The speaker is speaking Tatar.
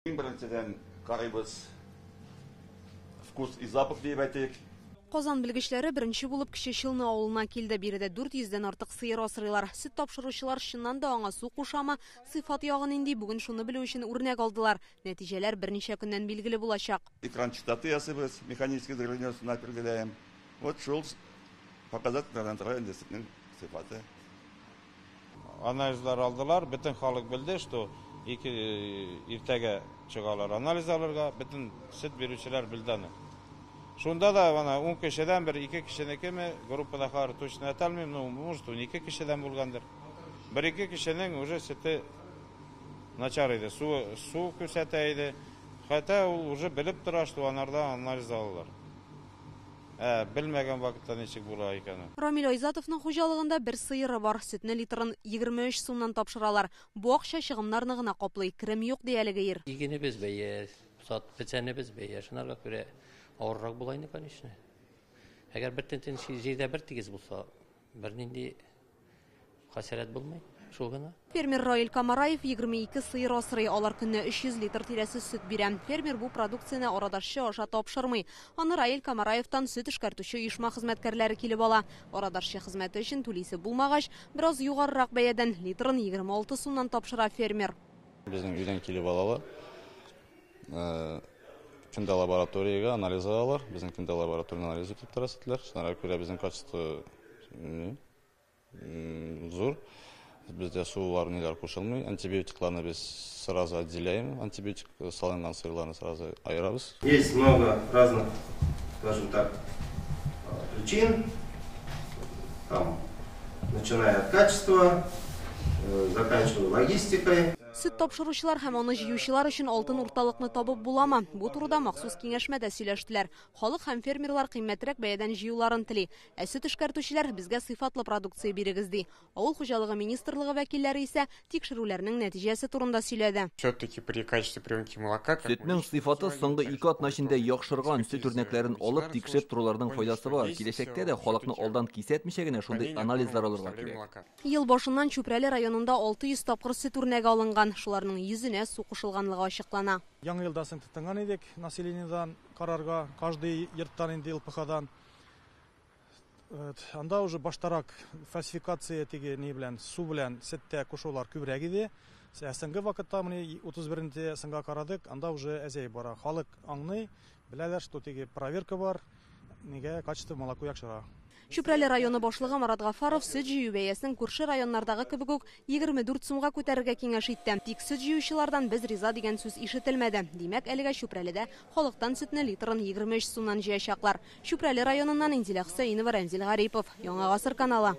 Иң беренчедән карыйбыз вкус и запах диеп әйтик. Казан белгечләре беренче булып Кече Челны авылына килде. Биредә 400 дән артык сыер асрыйлар. Сөт тапшыручылар чыннан да аңа су кушамы, сыйфат ягы нинди, бүген шуны белү өчен үрнәк алдылар. Нәтиҗәләр берничә көннән билгеле булачак. Экран чистоты ясыйбыз, механический загрязненность определяем. Вот шул показательләрдән тора инде сөтнең сыйфаты. Анализлар алдылар, бөтен халык белде, что ике иртәгә чыгалар анализ алырга, бөтен сөт бирүчеләр белде аны. Шунда да ана 10 кешедән бер ике кешенекеме, группада хәзер точно әйтә алмыйм, но может 12 кешедән булгандыр. Бер ике кешенең уже сөте начар иде, су күрсәтә иде. Хәтта ул уже белеп тора, что анарда анализ алалар. Белмәгән вакытта ничек була икән. Рамил Айзатовның хуҗалыгында бер сыеры бар. Сөтне литрын 23 сумнан тапшыралар. Бу акча чыгымнарны гына каплый. Керем юк, ди әлеге ир. Игенебез бәя, сат печәнебез бәя. Шунарга күрә авыррак була инде, конечно. Әгәр бер җирдә бер тигез булса, бернинди хәсрәт булмый. Шул гына. Фермер Раил Камараев 22 сыер асрый. Алар көненә 300 литр тирәсе сөт бирә. Фермер бу продукцияне арадашчы аша тапшырмый. Аны Раил Камараевтан сөт эшкәртүче оешма хезмәткәрләре килеп ала. Арадашчы хезмәте өчен түлисе булмагач, бераз югарырак бәядән литрын 26 сумнан тапшыра фермер. Безнең өйдән килеп алалар. Көндә лабораториягә анализ алалар. Безнең көндә лаборатория анализ үтеп тора сөтләр. Шуңа күрә безнең качество зур. Бездә сулар ниләр кушылмый. Антибиотикларны без сразу отделяем. Антибиотик салынган сыерларны сразу аерабыз. Есть много разных, скажем так, причин, там, начиная от качества, заканчивая логистикой. Сөт тапшыручылар һәм аны җыючылар өчен алтын урталыкны табып буламы? Бу турыда махсус киңәшмәдә сөйләштеләр. Халык һәм фермерлар кыйммәтрәк бәядән җыюларын тели. Ә сөт эшкәртүчеләр безгә сыйфатлы продукция бирегез ди. Авыл хуҗалыгы министрлыгы вәкилләре исә тикшерүләрнең нәтиҗәсе турында сөйләде. Все-таки при качестве приемки молока, как Сөтнең сыйфаты соңгы 2 атна эчендә яхшырган. Сөт үрнәкләрен алып тикшереп торуларның файдасы бар. Киләчәктә дә халыкны алдан кисәтмичә генә шундый анализлар алырга кирәк. Ел башыннан Чүпрәле районында 600 тапкыр сөт үрнәге алынган. Шуларның 100-енә су кушылганлыгы ачыклана. Яңа елдан соң тотынган идек населениедан карарга, каждый йорттан инде ЛПХ-дан. Анда уже баштарак фальсификация теге ни белән, су белән сөттә кушулар күбрәк иде. Соңгы вакытта менә 31-нче сынга карадык, анда уже әзәй бара. Халык аңлый, беләләр, что теге проверка бар, нигә качество молоко яхшыра. Чүпрәле районы башлыгы Марат Гафаров сөт җыю бәясен күрше районнардагы кебек үк 24 сумга күтәрергә киңәш итте. Тик сөт җыючылардан без риза дигән сүз ишетелмәде. Димәк, әлегә Чүпрәледә халыктан сөтне литрын 23 сумнан җыячаклар. Чүпрәле районыннан Инзилә Хөсәенова, Рәмзил Гарипов. Яңа Гасыр каналы.